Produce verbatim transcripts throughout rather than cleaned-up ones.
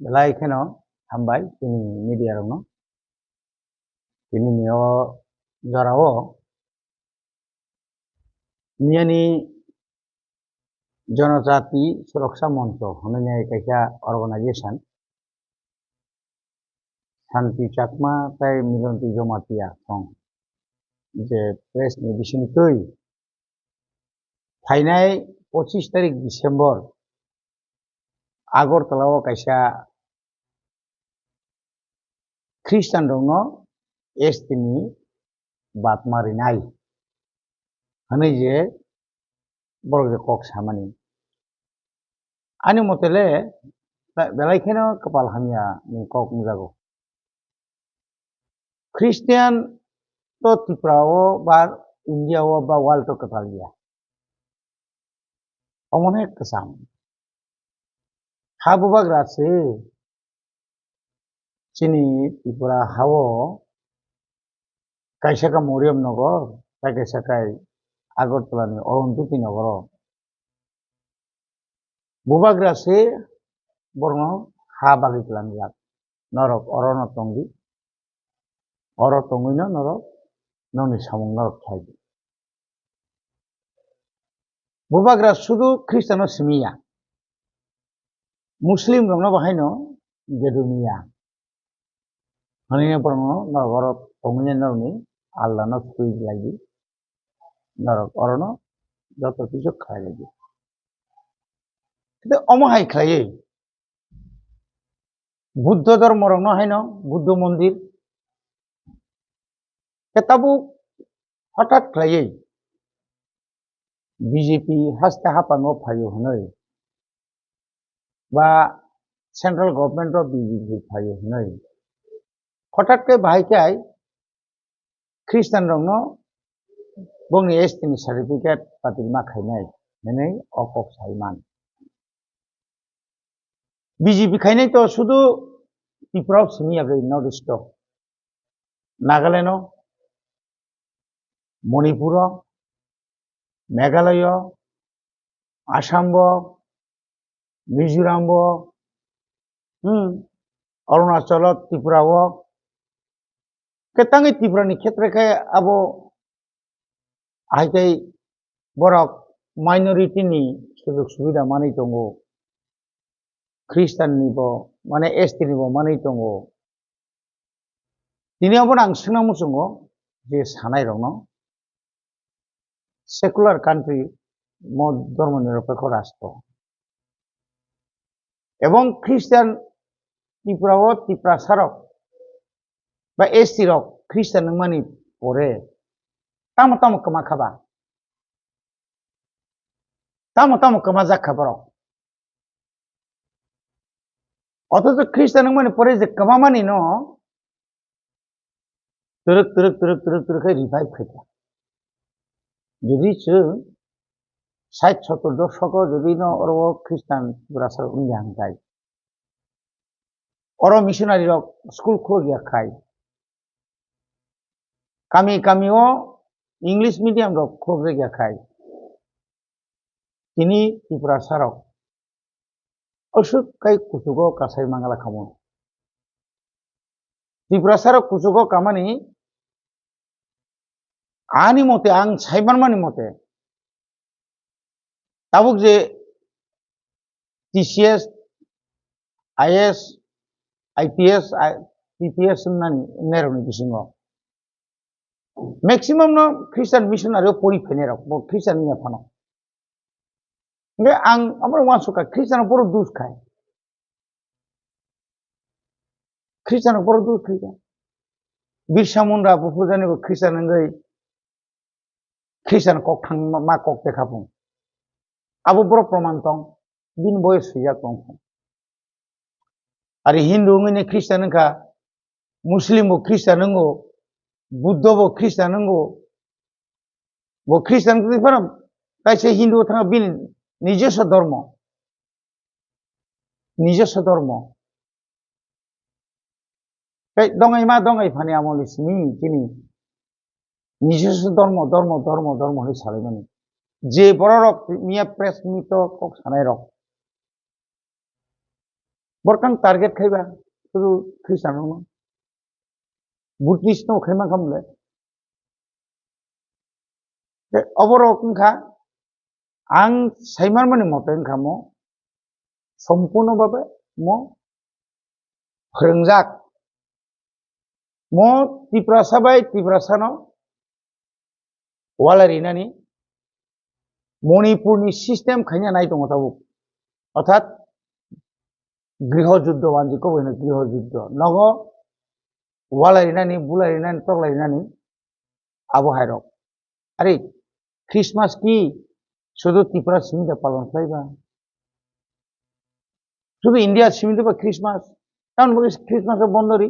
Belai kheno hambai chini media rokno. Tini ni o jora o miyani Jonojati Suroksha Moncho hwnwi kaisa organization, Santi Chakma tei Milonti Jomatia song je press ni bisingtwi phainai pochis tarik December Agartala o kaisa Christian rokno S T ni batma rinai hwnwi je borok je kok samani. Ani mote le be-, belai kheno kwpal hamya ni kok wngjago. Christian to Tripura o ba India o ba world o kwtal ya. Omo hai kwcham. Ha bubagra se chini Tripura ha o kaisa kha Moriam Nagar, tei kaisa kha Agartala ni Arunachuti Nagar o. Bubagra se borokno ha bagwi twlangjak. Norok orono tongdi. Oro tongwino norok nokni samung norok khlai di. Bubagra sudu Khristiano simi ya. Muslim rokno bo haino gedumi ya. Hwnwi borokno norok oro tongwini norokni Allah no thwi lai di. Norok orono joto kisu khlai lai di. Tei omo hai khlaiwi Buddho dhormo rokno haino Buddho mondir. Tei tabuk hothat khlaiwi B J P haste haphango phaio hwnwi ba central government o B J P phaio hwnwi hothat khe bahai khe Christian rokno bongni S T ni certificate patirma khainai hwnwi o kok sai man. B J P khainai to sudu Tripura o simi ya bai North East o, Nagaland o, Manipur o, Meghalaya o, Assam o, Mizoram o, hmm, Arunachal o, Tripura o, khe tangwi Tripura ni khetre khe abo hai tei borok minority ni sujog subida manwi tongo, Christian ni bo mane S T ni bo manwi tongo. Tini abono ang swngna muchungo je sanai rokno, secular country mo dhormo nirapekho rastro. Ebong Christian Tripura o Tiprasa rok ba S T rok Christian wngmani pore tamo tamo kwma kha ba? Tamo tamo kwmajak kha borok? Othocho Christian wngmani pore je kwmamani no twrwk, twrwk, twrwk, twrwk, twrwk khe revive khaikha. Jodi chwng sait sottor doshok o jodi no oro o Christian Tiprasa wngya hwnkhe, oro missionary rok school khulokya khai, kami kami o English medium rok khulokjakya khai, tini Tiprasa rok aswk kai kuchugo kasai mangala khamu. Tiprasa rok kuchugo kamani ani mote, ang sai manmani mote, tabuk je T C S, I A S, I P S, I-, T P S wngnani, wngnai rokni bisingo maximum no Christian missionary o pori phainai rok, bo Christian wngya phano. Hingke ang abo wansukha, Christian borok dus khai. Christian borok dus khai. Birsa Munda buphurjani bo Christian wngwi Christian kok thang ma, ma kok tekha phung. Abo borok proman tong, bini boyes swijak tong phung. Ari Hindu wngwi ni Christian wngkha, Muslim bo Christian wngo, Buddho bo Christian wngo, bo Christian wngwi phano kaisa Hindu thangkha bini nijoso dhormo, nijoso dhormo. Tei dongai ma dongai phani amoni simi chini nijoso dhormo, dhormo, dhormo, dhormo hinwi salaimani. Je bororok miya press meet o kok sanai rok, Borkang target khaiba, sudu Christian rokno. Buddhist no khaima khamle. Te oborok wngkha, ang saimanmani mote wngkha mo, sompurno babe mo phwrwngjak. Mo Tiprasa bai Tiprasano wala rinani Manipurni system khaina nai tongo tabuk. Orthat griho juddho wanjiko bo hino griho juddho. Nogo wala rinani, bula rinani, tokla rinani abo hai rok. Are Christmas ki sudu Tripura simi da palon khlai ba? Sudu India simi da ba Christmas? Tamoni bagwi Christmas o bondo ri?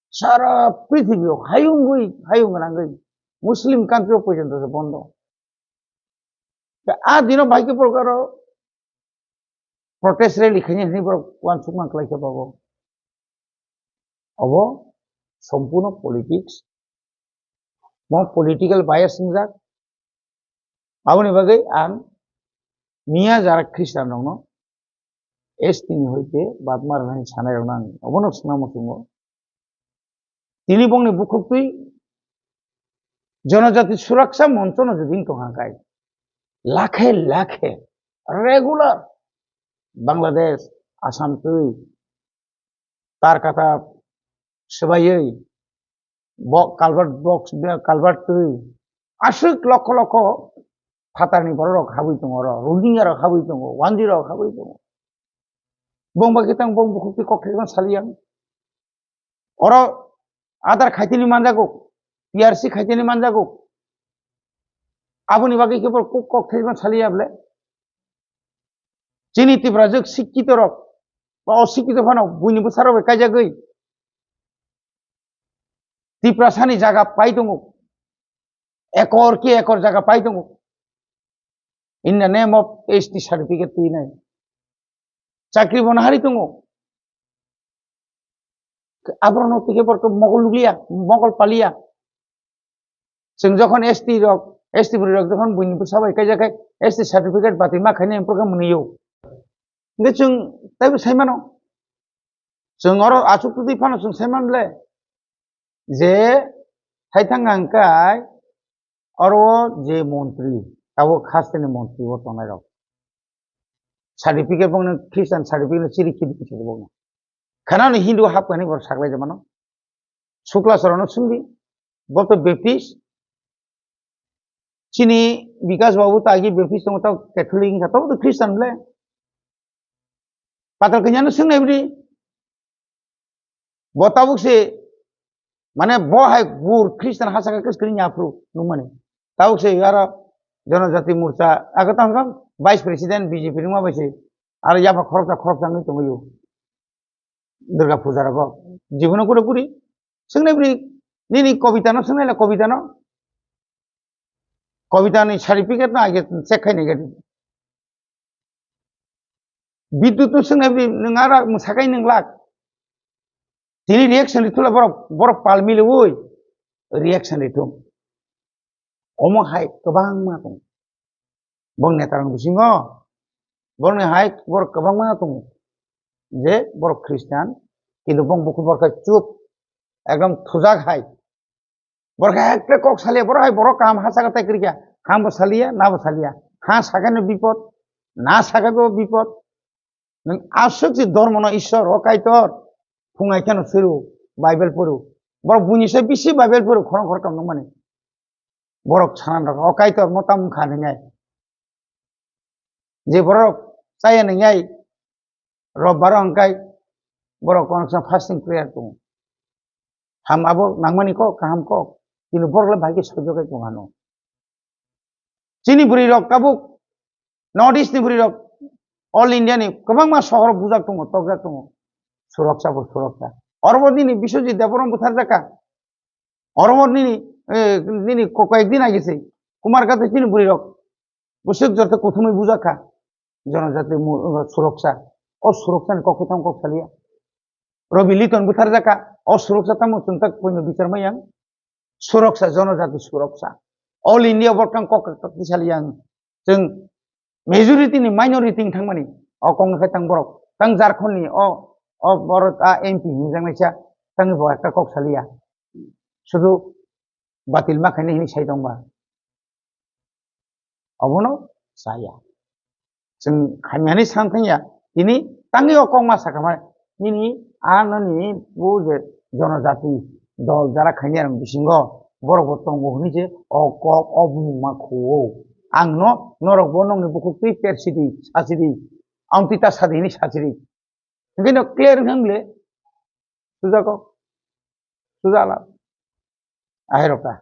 Sara prithibi o hayungwi, hayung gwnangwi Muslim country o porjonto se bondo. Te a dino bai khe borok aro protest rally khaina hinwi borok uansukma khlai khe bago. Obo sompurno politics. Mo political bias wngjak. Aboni bagwi ang miya jara Christian rokno S T ni hoite batma rwnani sanai rokno ang obono swngna muchungo. Tini bongni bukhuktwi Jonojati Suraksa Monchono jodi wng tongkha khe, lakhe lakhe regular Bangladesh, Assam twi tar kata swbaiwi bo culvert box, culvert twi aswk lokho lokho phatarni bororok habwi tongo oro, Rohingya rok habwi tongo, Wandi rok habwi tongo. Bong bai khe tang bong bukhuk twi kok thaichima saliya. Oro Aadhaar khaitini manjago, P R C khaitini manjago. Aboni bagwi khe bo kok, kok thaichima saliya bole. Chini Tiprajwk sikkito rok ba osikkito phano buini bwsarok bai kaijagwi Tiprasani jaga pai tongo, ekor ki ekor jaga pai tongo. In the name of S T certificate twi nai. Chakri bo nahari tongo. Aborokno twi khe borok mogol lukliya, mogol paliya. Chwng jokhon S T rok, S T bwrwi rok jokhon buini bwsa bai kaijak khe S T certificate batwi ma khainai, phuru khe mwnwio. Hingkhe chwng taibo sai mano. Chwng oro achuk twi phano chwng sai man le je thaithang ang kai oro je montri, tabuk hasteni montri o tongnai rok. Certificate bongni Christian certificate no chiri chiri khe bongni. Khanani Hindu hap kani bor saklai jamano. Sukla Sarono swngdi, bo to Baptist. Chini Bikas Babu to agi Baptist tongo, to Catholic wngkha, to bo to Christian le. Patal kanya no swngnai bidi. Bo tabuk se, mane bo hai gur Christian hachaka kwskwrwng ya phuru nukmani. Tabuk se aro Jonojati Morcha, aga tamo Vice President B J P nungma bai se, aro yapha khoroksa khoroksa wngwi tongwi o. Durga puja rogo. Jibono kure kuri. Swngnai bini, nini kobita no swngnai le kobita no. Kobita ni certificate no age check khai nai gadi. Bidyut no swngnai bini, nwng ara mwsakai nwng lak. Tini reaction ri thula borok, borok pal mili oi. Reaction ri thung. Omo hai kwbangma tongo. Bong netarang bisingo, bongni hai borok kwbangma tongo. Je borok Christian, kintu bong buku borok hai chup, ekdom thujak hai. Borok hai ekta kok salia, borok hai borok kaham ha saka tai kwrwikha, ham bo salia, na bo salia. Ha saka no bipod, na saka bo bipod. Nwng aswk se dhormo no Ishwar, o Kaitor, phungai kheno suru, Bible puru. Borok buini se bisi Bible puru, khorang khorokam nukmani. Borok sanan rok, o Kaitor mo tamo wngkha hinwi. Je borok chaya nwngnai, Robbar o hwnkhai borok kono kisa fasting prayer tongo. Ham abo nangmani kok, kaham kok. Kintu borok le bai khe sojok khai tong ano. Chini bwrwi rok tabuk North East ni bwrwi rok All India ni kwbangma sohor bujak tongo, tokjak tongo. Suraksa bo suraksa. Oro bo nini Biswajit Debbarma butharjak kha. Oro bo nini, eh, nini ko-, koyek din age se. Kumar Kate chini bwrwi rok. Bwswk joto kuthumwi bujak kha. Jonojati mu-, suraksa. O suraksa ni kok kwthang kok salia. Robi Liton butharjak kha. O suraksa tamo chwng tak poino bichar mayang. Suraksa, jonojati suraksa. All India borok tang kok kok tisali yang. Chwng majority ni minority wng thangmani. O kok no khe tang borok. Tang Jharkhand ni o, o boro a M P hinjaknaisa, tangwi bo ekta kok saliya. Sudu batil ma khainai hinwi sai tongba. Obono chaya. Chwng hamyani san thangya, tini tangwi o kokma sakha mai. Nini a nani bo je jonojati dol jara khainai rang bisingo borok bo tongo hwnwi je o kok o bumung ma khuo. Ang no norok bo nokni bukhuk twi persidi, sachidi, amtwi ta sadi hwnwi sachidi. Hwnkhe no clear wngkha wng le. Suja kok. Suja ala. Ahai rok ta.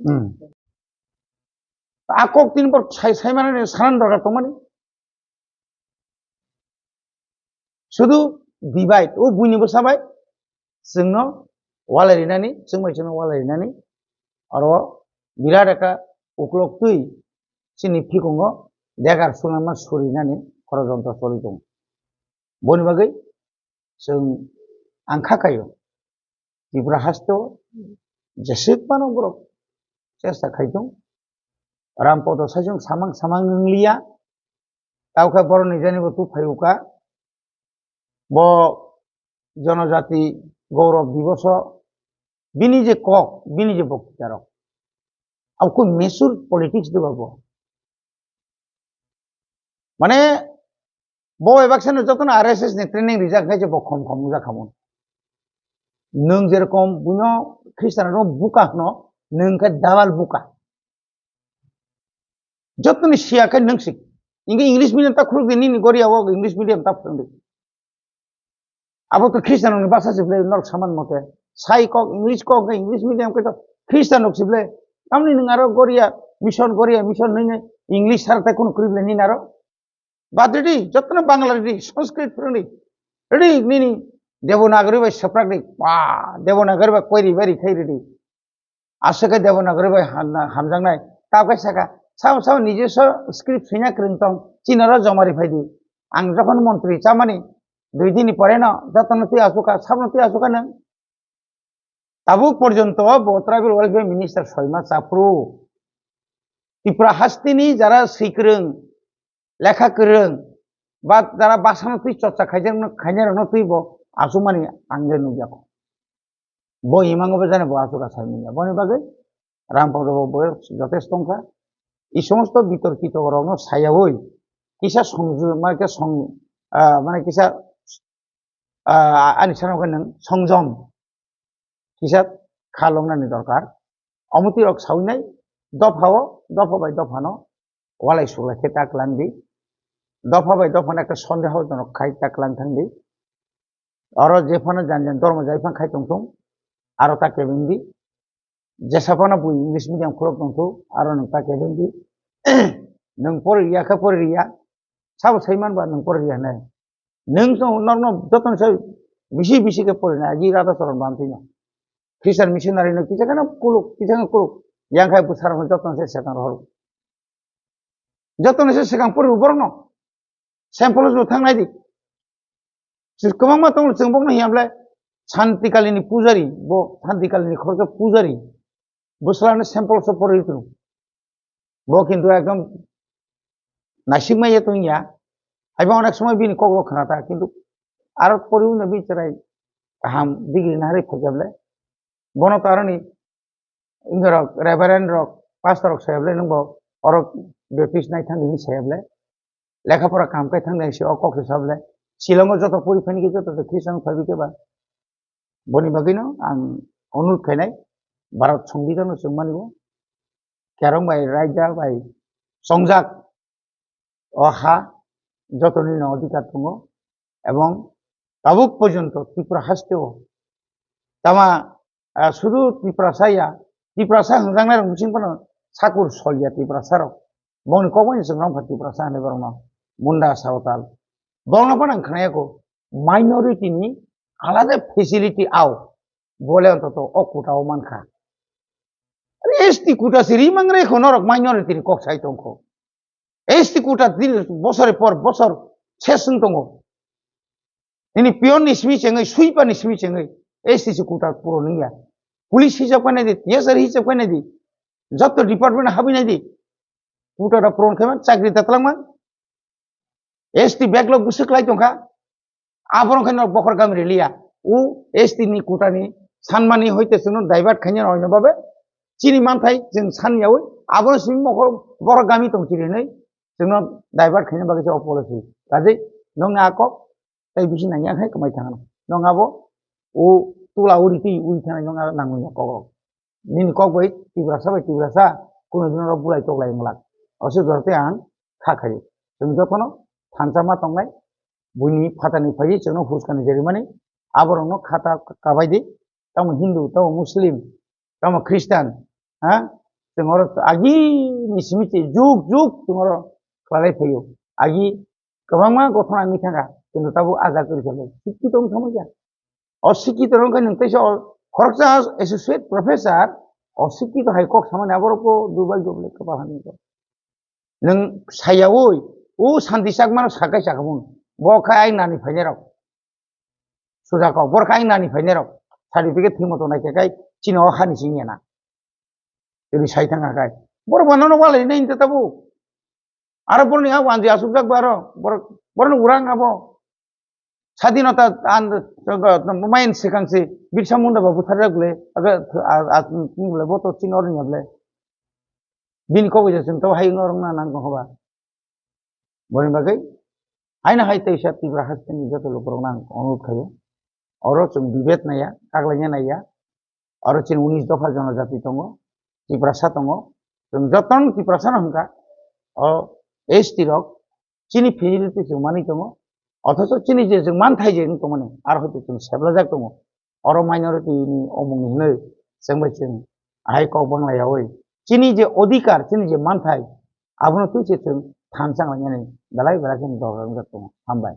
Hmm. A kok tin bor sai, sai mani sanan dorkar tongmani. Sudu divide, o buini bwsa bai chwngno walai rinani, chwng bai chwngno walai rinani, oro birat ekta uklok twi chini phikungo degar sulama surinani khorojontro choli tongo. Boni bagwi chwng ang kha kaio Tripura hasteo jeswk phano borok chesta khai tong. Rampodo saichung samang samang wng liya. Tao khe borok ni jani bo tu phai uka. Bo Jonojati Gaurav Diboso bini je kok, bini je boktwita rok. Abo koi mature politics de ba bo. Mane bo bai baksa no jotono R S S ni training rijak khe je bo khom khom wngjakha mun. Nwng jerokom buino Khristian rok buka hwno, nwng khe dabal buka. Jotoni siya khe nwng sik. Inge English medium ta khuluk di, nini goriya o English medium ta phwrwng di. Abo to Khristian ni basa se ble norok saman mote. Sai kok English kok khe English medium khe to Khristian rok se ble. Tamni nwng aro goriya mission, goriya mission nwng English sar te kono kwrwi ble nini aro. Bad ridi, jotono Bangla ridi, Sanskrit phwrwng di. Ridi nini Devanagari bai swprak di. Ba, Devanagari bai koiri bai rikhai ridi. Aswk khe Devanagari bai hamna-, hamjaknai. Tabuk khe sakha, sabo sabo nijoswo script swina kwrwng tong, chini oro joma ri phai di. Ang jokhon montri chamani, dui din ni pore no jotono twi achukha, sabno twi achukha nwng. Tabuk porjonto bo Tribal Welfare Minister soima chapru. Tripura hasteni jara swi kwrwng, lekha kwrwng, ba jara bwsano twi chorcha khaijak, khainai rokno twi bo achukmani ang le nukjakha. Bo imango bo jani bo aswk asai manya. Boni bagwi Rampada bo boyos jotesto wngkha. I somosto bitorkito rokno sayaui kisa songju-, mane khe song-, ah, mane kisa, ah, ani sana khe nwng songjom kisa kha longnani dorkar. Omo twi rok saui nai dophao, dopha bai dophano walai suklai khe ta klang di. Dopha bai dophano ekta sondeho jonok khai ta klang thang di. Oro je phano jan jan dormo jai phang khai tong thung, aro ta kebeng di. Jesa phano bo English medium khulok tong thung, aro nwng ta kebeng di. Nwng pori ya khe pori ya, sabo sai man ba nwng pori ya nai. Nwng to norno jotono sai bisi bisi khe pori nai, agi Radha Charan Bhante no. Christian missionary no kisa kheno kuluk, kisa kheno kuluk. Yang khai bwsarok no jotono se swkang rohor. Jotono se swkang pori borok no. Sample bo thang nai di. Kwbangma tongo chwng bokno hiyam le Santi Kalini pujari, bo Santi Kalini khoroksa pujari. Bwsla no sample so pori tong. Bo kintu ekdom naisik maya tong ya. Haiba onek somoi bini kok bo khna ta, kintu aro pori uno bi chwrai kaham degree nahari phai khe ble. Bono to aroni inga rok, reverend rok, pastor rok saya ble nung bo oro Baptist nai thang di saya ble. Lekha pora kaham khe thang di si o kok se sa ble. Shillong o joto pori phai ni khe joto to Christian phai bi khe ba. Boni bagwi no ang onurut khainai, Bharat Songbidan no chwng mani bo. Kerong bai raida bai chongjak o ha jotoni no adhikar tongo, ebong tabuk porjonto Tripura hasteo tama, ah, sudu Tiprasa ya, Tiprasa hwnjaknai rok bising phano sakur solya Tiprasa rok, bongni kokbai ni chwng romkha Tiprasa hinwi borokno munda saotal, borokno phano ang khnayakho minority ni alada facility ao, bole ontoto o kota o mankha. Are S T kota se ri mangre kho norok minority ni kok sai tongkho. S T kota din bosor por bosor ses wng tongo. Nini peon ni simi chengwi, sweeper ni simi chengwi S T se kota puron wngya. Police hisab khe nai di, T S R hisab khe nai di. Joto department habwi nai di. Kota da puron khe man, chakri da twlang man. S T backlog bwswk lai tongkha. Aborok khe no bokhor gami riliya. O S T ni kutani sanmani hoite chwngno divert khaina rwino babe chini manthai chwng san yawi abono simi bokhor gami tong chiri hinwi chwngno divert khaina bagwi se o policy. Kaje nong a kok tei bisi nangya khai kwmai thangno. Nong abo o tula o riti ui thana nong a nangwi kok. Nini kok bai Tiprasa bai Tiprasa kuno dino rok bulai toklai wngla. Oso jorte ang kha khayo. Chwng jotono thansa ma tongnai, buini phatani phaiwi chwngno huskani jerimani, aborokno khata kabai di, tamo Hindu, tamo Muslim, tamo Christian, ha? Chwng oro agini simi se juk juk chwng oro khlai phaio. Agi kwbangma gothona wngwi thangkha, kintu tabuk ajak kwrwi khe sikki tong thangma ya. O sikki tong khe nwng teisa o khoroksa associate professor, o sikki to hai kok samani aborok ko dubai goble kwbal hani ko. Nwng sayawi, o Santi Chakmano sakai sakabun, bo khai ai nani phainai rok. Suja kok, bor khai nani phainai rok. Certificate thwimo tongnai khe kai chini o hani sing yana. Iri sai thang kai. Bor banono walai nai ta tabu. Aro borni abo anji asukjak bo aro, bor, borni urang abo. Sadinota an, main sekang si, Birsa Munda bo butharjak le, aga, a, a, le bo to chini orni able. Bini kok je sing to hai ngorong na nang ko ba. Boni bagwi haino hai teisa Tripura hasteni joto lukurokno ang onurot khaio. Oro chwng debate naiya, kaglaina naiya. Oro chini unis dopha jonojati tongo, Tiprasa tongo. Chwng jotono Tiprasano hwnkha, o S T rok chini facility chwng manwi tongo. Othocho chini je chwng manthai je wng tongmani, aro hwnkhe chwng seblajak tongo. Oro minority ni omung ni hinwi chwng bai chwng ahai kok bangla yawi. Chini je odhikar, chini je manthai, abono twi se chwng thansa wnglainani belai belai khe dorkar wngjak tongo. Hambai.